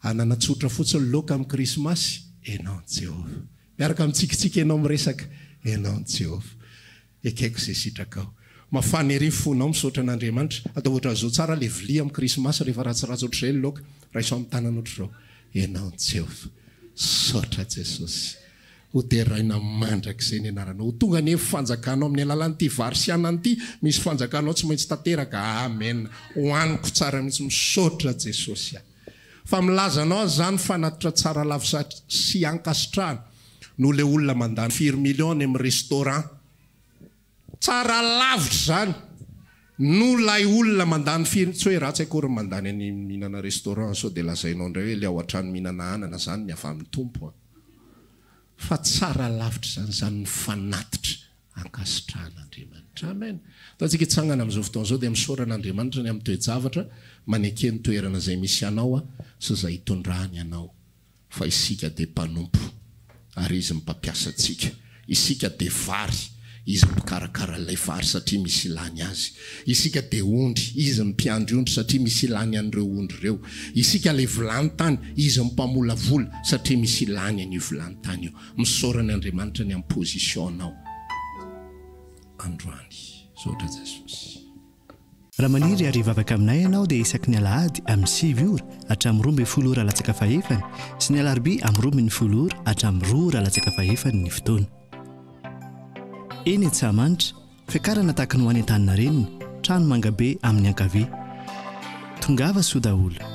Speaker 1: Anana tsotra fotsiny loaka amin'ny krismasy, Ianao ny Jehovah. Miaraka mitsikitsiky ianao miresaka, Ianao ny Jehovah. Ekeko izay sitrakao. Mafana ery ny fonao misaotra an'Andriamanitra. Ataovy ohatran'izao tsara ilay vilia amin'ny krismasy rehefa ratsiratsy ohatr'izay ny laoka. Raiso amin'ny tanana ohatr'izao. Ianao ny Jehovah. Misaotra Jesosy. Ho deraina mandrakizay ny anaranao. Ho tonga anie ny fanjakanao amin'ny alalan'ity vary sy anana ity. Misy fanjakanao tsy maintsy tanteraka. Amen. Hohaniko tsara mihitsy. Misaotra Jesosy a. Fa milaza anao aza zany fanatitra tsara lavitra sy ankasitrahana noho le olona mandany firy millions any amin'ny restaurant. Tsara lavitra izany noho ilay olona mandany firy, tsy hoe ratsy akory ny mandany any mihinana restaurant sao dia lazainao indray hoe le ao an-trano mihinana anana zany ny avy amin'ny Tompo an. Fa tsara lavitra izany, izany ny fanatitra ankasitrahan'Andriamanitra. Amen. Ataontsika hitsangana amin'izao fotoana izao dia misaora an'Andriamanitra ny amin'ny toe-javatra, maneke ny toerana izay misy anao sy izay itondrany anao. Fa isika dia mpanompo ary Izy no mpampiasa antsika. Isika dia vary, Izy no mpikarakara ilay vary satria misy ilany azy. Isika dia ondry, Izy no mpiandry ondry satria misy ilany an'ireo ondry ireo. Isika ilay vilany tany, Izy no mpamolavola satria misy ilany an'io vilany tany io. Misaora an' Andriamanitra ny amin'ny position-nao androany. Misaotra Jesosy.
Speaker 2: Raha maniry ary hivavaka aminay ianao dia isaky ny alahady amin'ny sivy ora hatramin'ny 12 ora latsaka fahefany sy ny alarobia amin'ny 12 ora hatramin'ny roa ora latsaka fahefany ny fotoana. Eny Antsahamanitra, fiakarana tahaka ny ho any Antaninarenina, trano mangabe amin'ny ankavia. Tongava soa daholo.